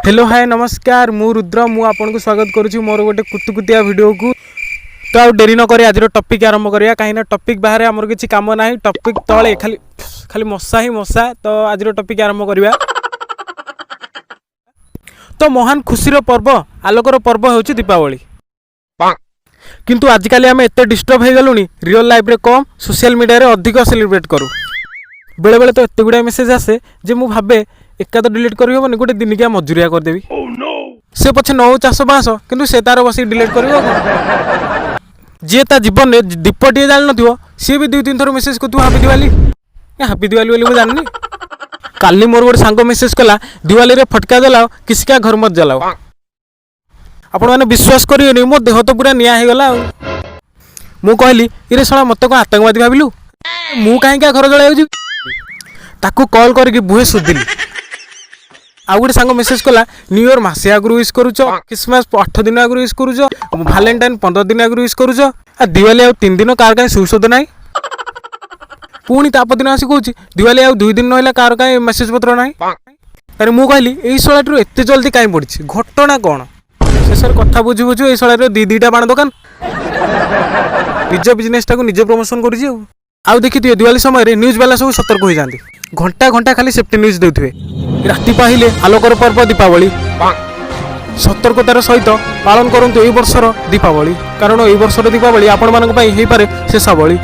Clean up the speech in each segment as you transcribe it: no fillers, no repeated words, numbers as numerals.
Hello, ହାଏ, ନମସ୍କାର। ମୁଁ ରୁଦ୍ର, ମୁଁ ଆପଣଙ୍କୁ ସ୍ୱାଗତ କରୁଛି ମୋର ଗୋଟେ କୁତୁକୁତିଆ ଭିଡ଼ିଓକୁ। ତ ଆଉ ଡେରି ନ କରି ଆଜିର ଟପିକ୍ ଆରମ୍ଭ କରିବା, କାହିଁକିନା ଟପିକ୍ ବାହାରେ ଆମର କିଛି କାମ ନାହିଁ। ଟପିକ୍ ତଳେ ଖାଲି ଖାଲି ମଶା ହିଁ ମଶା। ତ ଆଜିର ଟପିକ୍ ଆରମ୍ଭ କରିବା। ତ ମହାନ ଖୁସିର ପର୍ବ, ଆଲୋକର ପର୍ବ ହେଉଛି ଦୀପାବଳି। କିନ୍ତୁ ଆଜିକାଲି ଆମେ ଏତେ ଡିଷ୍ଟର୍ବ ହେଇଗଲୁଣି, ରିଅଲ୍ ଲାଇଫ୍ରେ କମ୍, ସୋସିଆଲ ମିଡ଼ିଆରେ ଅଧିକ ସେଲିବ୍ରେଟ୍ କରୁ। ବେଳେବେଳେ ତ ଏତେ ଗୁଡ଼ାଏ ମେସେଜ୍ ଆସେ ଯେ ମୁଁ ଭାବେ, ଏକା ତ ଡିଲିଟ୍ କରିହେବନି, ଗୋଟେ ଦିନିକିଆ ମଜୁରିଆ କରିଦେବି। ସେ ପଛେ ନଉ ଚାଷ ବାଁସ, କିନ୍ତୁ ସେ ତାର ବସିକି ଡିଲିଟ୍ କରିବ ଆଉ କଣ। ଯିଏ ତା ଜୀବନରେ ଦୀପଟିଏ ଜାଣିନଥିବ, ସିଏ ବି ଦୁଇ ତିନି ଥର ମେସେଜ୍ କରୁଥିବ ହାପି ଦିୱାଲି, ଏ ହାପି ଦିୱାଲି ବୋଲି ମୁଁ ଜାଣିନି। କାଲି ମୋର ଗୋଟେ ସାଙ୍ଗ ମେସେଜ୍ କଲା, "दिवाली फटका जलाओ, किसी का घर मत जलाओ।" ଆପଣମାନେ ବିଶ୍ୱାସ କରିବେନି, ମୋ ଦେହ ତ ପୁରା ନିଆଁ ହେଇଗଲା। ଆଉ ମୁଁ କହିଲି, "ଇରେ ଶଳା, ମୋତେ କ'ଣ ଆତଙ୍କବାଦୀ ଭାବିଲୁ? ମୁଁ କାହିଁକି ଘର ଜଳାଇବାକୁ ଯିବି?" ତାକୁ କଲ୍ କରିକି ବୁହେ ଶୋଧିଲି। ଆଉ ଗୋଟେ ସାଙ୍ଗ ମେସେଜ୍ କଲା, "ନ୍ୟୁ ଇୟର ମାସେ ଆଗରୁ ୱିଶ୍ କରୁଛ, ଖ୍ରୀଷ୍ଟମାସ 8 ଦିନ ଆଗରୁ ୱିଶ୍ କରୁଛ, ଭାଲେଣ୍ଟାଇନ୍ 15 ଦିନ ଆଗରୁ ୱିଶ୍ କରୁଛ, ଆଉ ଦିୱାଲି ଆଉ 3 ଦିନ, କାହାର କାହିଁ ସୁଶୋଧ ନାହିଁ?" ପୁଣି ତା ପରଦିନ ଆସି କହୁଛି, "ଦିୱାଲି ଆଉ 2 ଦିନ ରହିଲା, କାହାର କାହିଁ ମେସେଜ୍ ପତ୍ର ନାହିଁ?" ତାରେ ମୁଁ କହିଲି, ଏଇ ଶଳାଟିରୁ ଏତେ ଜଲ୍ଦି କାହିଁ ପଡ଼ିଛି, ଘଟଣା କ'ଣ? ଶେଷରେ କଥା ବୁଝୁ ବୁଝୁ ଏଇ ଶଳାଟିର ଦି ଦିଟା ବାଣ ଦୋକାନ, ନିଜ ବିଜନେସଟାକୁ ନିଜେ ପ୍ରମୋସନ୍ କରୁଛି। ଆଉ ଦେଖିଥିବେ, ଦିୱାଲି ସମୟରେ ନ୍ୟୁଜ୍ ବାଲା ସବୁ ସତର୍କ ହୋଇଯାନ୍ତି, ଘଣ୍ଟା ଘଣ୍ଟା ଖାଲି ସେଫ୍ଟି ନ୍ୟୁଜ୍ ଦେଉଥିବେ। ରାତି ପାହିଲେ ଆଲୋକର ପର୍ବ ଦୀପାବଳି। ସତର୍କତାର ସହିତ ପାଳନ କରନ୍ତୁ ଏଇ ବର୍ଷର ଦୀପାବଳି, କାରଣ ଏଇ ବର୍ଷର ଦୀପାବଳି ଆପଣମାନଙ୍କ ପାଇଁ ହେଇପାରେ ଶେଷାବଳି।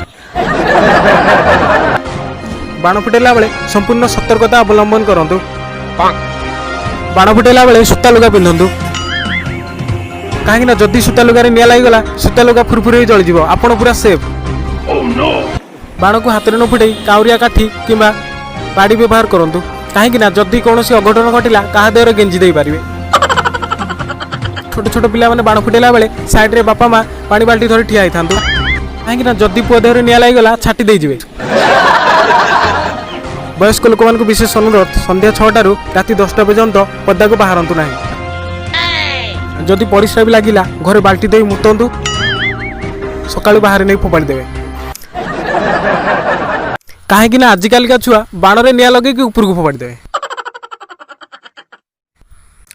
ବାଣ ଫୁଟେଇଲା ବେଳେ ସମ୍ପୂର୍ଣ୍ଣ ସତର୍କତା ଅବଲମ୍ବନ କରନ୍ତୁ। ବାଣ ଫୁଟେଇଲା ବେଳେ ସୂତା ଲୁଗା ପିନ୍ଧନ୍ତୁ, କାହିଁକି ନା ଯଦି ସୂତା ଲୁଗାରେ ନିଆଁ ଲାଗିଗଲା, ସୂତା ଲୁଗା ଫୁରଫୁର ହେଇ ଜଳିଯିବ, ଆପଣ ପୁରା ସେଫ୍। ବାଣକୁ ହାତରେ ନ ଫୁଟେଇ କାଉରିଆ କାଠି କିମ୍ବା ବାଡ଼ି ବ୍ୟବହାର କରନ୍ତୁ, କାହିଁକି ନା ଯଦି କୌଣସି ଅଘଟଣ ଘଟିଲା, କାହା ଦେହରେ ଗେଞ୍ଜି ଦେଇପାରିବେ। ଛୋଟ ଛୋଟ ପିଲାମାନେ ବାଣ ଫୁଟେଇଲା ବେଳେ ସାଇଡ଼ରେ ବାପା ମା ପାଣି ବାଲ୍ଟି ଧରି ଠିଆ ହେଇଥାନ୍ତୁ, କାହିଁକି ନା ଯଦି ପୁଅ ଦେହରେ ନିଆଁ ଲାଗିଗଲା, ଛାଟି ଦେଇଯିବେ। ବୟସ୍କ ଲୋକମାନଙ୍କୁ ବିଶେଷ ଅନୁରୋଧ, ସନ୍ଧ୍ୟା 6ଟାରୁ ରାତି 10ଟା ପର୍ଯ୍ୟନ୍ତ ପଦାକୁ ବାହାରନ୍ତୁ ନାହିଁ। ଯଦି ପରିସ୍ରା ବି ଲାଗିଲା, ଘରେ ବାଲ୍ଟି ଦେଇ ମୁତନ୍ତୁ, ସକାଳୁ ବାହାରେ ନେଇ ଫୋପାଡ଼ି ଦେବେ। କାହିଁକି ନା ଆଜିକାଲିକା ଛୁଆ ବାଣରେ ନିଆଁ ଲଗେଇକି ଉପରକୁ ଫୋପାଡ଼ି ଦେବେ।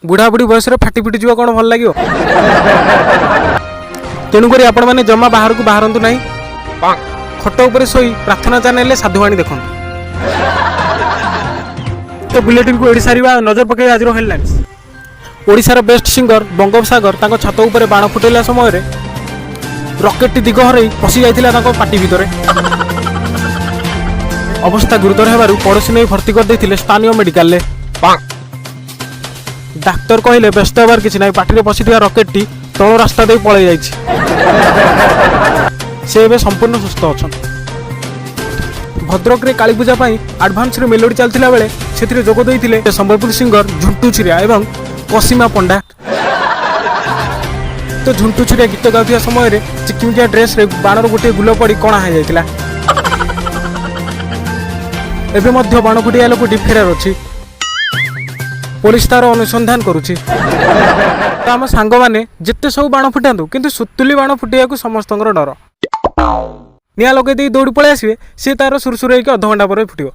ବୁଢ଼ା ବୁଢ଼ୀ ବୟସରେ ଫାଟି ଫୁଟି ଯିବ, କ'ଣ ଭଲ ଲାଗିବ? ତେଣୁକରି ଆପଣମାନେ ଜମା ବାହାରକୁ ବାହାରନ୍ତୁ ନାହିଁ। ଖଟ ଉପରେ ଶୋଇ ପ୍ରାର୍ଥନା ଚ୍ୟାନେଲରେ ସାଧୁବାଣୀ ଦେଖନ୍ତୁ। ତ ବୁଲେଟିନକୁ ଏଠି ସାରିବା, ନଜର ପକେଇବା ଆଜିର ହେଡଲାଇନ୍ସ। ଓଡ଼ିଶାର ବେଷ୍ଟ ସିଙ୍ଗର ବଙ୍ଗୋପସାଗର ତାଙ୍କ ଛାତ ଉପରେ ବାଣ ଫୁଟାଇଲା ସମୟରେ ରକେଟଟି ଦିଗ ହରାଇ ପଶି ଯାଇଥିଲା ତାଙ୍କ ପାଟି ଭିତରେ। ଅବସ୍ଥା ଗୁରୁତର ହେବାରୁ ପଡ଼ୋଶୀ ନେଇ ଭର୍ତ୍ତି କରିଦେଇଥିଲେ ସ୍ଥାନୀୟ ମେଡିକାଲରେ। ଡାକ୍ତର କହିଲେ, ବ୍ୟସ୍ତ ହେବାର କିଛି ନାହିଁ, ପାଟିରେ ପଶିଥିବା ରକେଟଟି ତଳ ରାସ୍ତା ଦେଇ ପଳାଇ ଯାଇଛି। ସେ ଏବେ ସମ୍ପୂର୍ଣ୍ଣ ସୁସ୍ଥ ଅଛନ୍ତି। ଭଦ୍ରକରେ କାଳୀପୂଜା ପାଇଁ ଆଡଭାନ୍ସରେ ମେଲୋଡି ଚାଲିଥିଲା ବେଳେ ସେଥିରେ ଯୋଗ ଦେଇଥିଲେ ସମ୍ବଲପୁର ସିଙ୍ଗର ଝୁଣ୍ଟୁ ଛୁରିଆ ଏବଂ କସିମା ପଣ୍ଡା। ତ ଝୁଣ୍ଟୁ ଛୁରିଆ ଗୀତ ଗାଉଥିବା ସମୟରେ ଚିକିମିକିଆ ଡ୍ରେସରେ ବାଣର ଗୋଟିଏ ଗୁଲ ପଡ଼ି କଣା ହେଇଯାଇଥିଲା। ଏବେ ମଧ୍ୟ ବାଣ ଫୁଟିବା ଲୋକଟି ଫେରାର ଅଛି, ପୋଲିସ ତାର ଅନୁସନ୍ଧାନ କରୁଛି। ତ ଆମ ସାଙ୍ଗମାନେ ଯେତେ ସବୁ ବାଣ ଫୁଟାନ୍ତୁ, କିନ୍ତୁ ସୁତୁଲି ବାଣ ଫୁଟିବାକୁ ସମସ୍ତଙ୍କର ଡର। ନିଆଁ ଲଗେଇ ଦେଇ ଦୌଡ଼ି ପଳେଇ ଆସିବେ, ସିଏ ତାର ସୁରସୁର ହେଇକି ଅଧଘଣ୍ଟା ପରେ ଫୁଟିବ।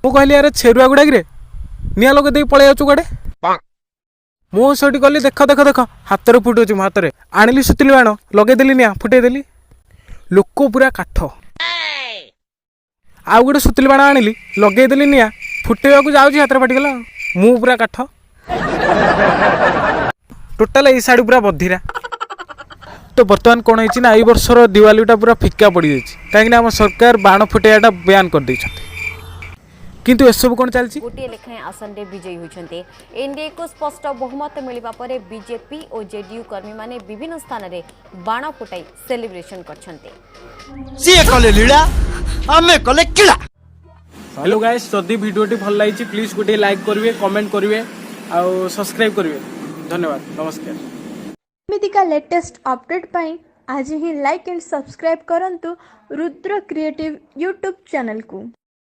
ମୁଁ କହିଲି, ଆରେ ଛେରୁଆ ଗୁଡ଼ାକିରେ, ନିଆଁ ଲଗେଇ ଦେଇ ପଳେଇ ଯାଉଛୁ କୁଆଡ଼େ? ମୁଁ ସେଇଠି ଗଲି, ଦେଖ ଦେଖ ଦେଖ, ହାତରେ ଫୁଟୁଛି। ମୋ ହାତରେ ଆଣିଲି ସୁତୁଲି ବାଣ, ଲଗେଇଦେଲି ନିଆଁ, ଫୁଟେଇଦେଲି, ଲୋକ ପୁରା କାଠ। ଆଉ ଗୋଟେ ସୁତୁଲି ବାଣ ଆଣିଲି, ଲଗେଇଦେଲି ନିଆଁ, ଫୁଟେଇବାକୁ ଯାଉଛି, ହାତରେ ଫାଟିଗଲା ଆଉ। ମୁଁ ପୁରା କାଠ। ଟୋଟାଲ ଏଇ ଶାଢ଼ୀ ପୁରା ବଧିରା। ତ ବର୍ତ୍ତମାନ କ'ଣ ହେଇଛି ନା, ଏଇ ବର୍ଷର ଦିୱାଲିଟା ପୁରା ଫିକା ପଡ଼ିଯାଇଛି, କାହିଁକିନା ଆମ ସରକାର ବାଣ ଫୁଟେଇବାଟା ବ୍ୟାନ୍ କରିଦେଇଛନ୍ତି। କିନ୍ତୁ ଏସବୁ କ'ଣ ଚାଲିଛି? ଗୋଟିଏ ଲେଖାଏଁ ଆସନରେ ବିଜୟୀ ହୋଇଛନ୍ତି। ଏନ୍ଡିଏକୁ ସ୍ପଷ୍ଟ ବହୁମତ ମିଳିବା ପରେ ବିଜେପି ଓ ଜେଡିୟୁ କର୍ମୀମାନେ ବିଭିନ୍ନ ସ୍ଥାନରେ ବାଣ ଫୁଟାଇ ସେଲିବ୍ରେସନ କରିଛନ୍ତି। ସିଏ କଲେ ଲୀଳା, ଆମେ କଲେ କିଳା। ହ୍ୟାଲୋ ଗାଇସ୍, ଯଦି ଭିଡ଼ିଓଟି ଭଲ ଲାଗିଛି, ପ୍ଲିଜ୍ ଗୋଟିଏ ଲାଇକ୍ କରିବେ, କମେଣ୍ଟ କରିବେ ଆଉ ସବସ୍କ୍ରାଇବ୍ କରିବେ। ଧନ୍ୟବାଦ, ନମସ୍କାର। ଏମିତିକା ଲେଟେଷ୍ଟ ଅପଡ଼େଟ୍ ପାଇଁ ଆଜି ହିଁ ଲାଇକ୍ ଆଣ୍ଡ ସବସ୍କ୍ରାଇବ୍ କରନ୍ତୁ ରୁଦ୍ର କ୍ରିଏଟିଭ୍ ୟୁଟ୍ୟୁବ୍ ଚ୍ୟାନେଲକୁ।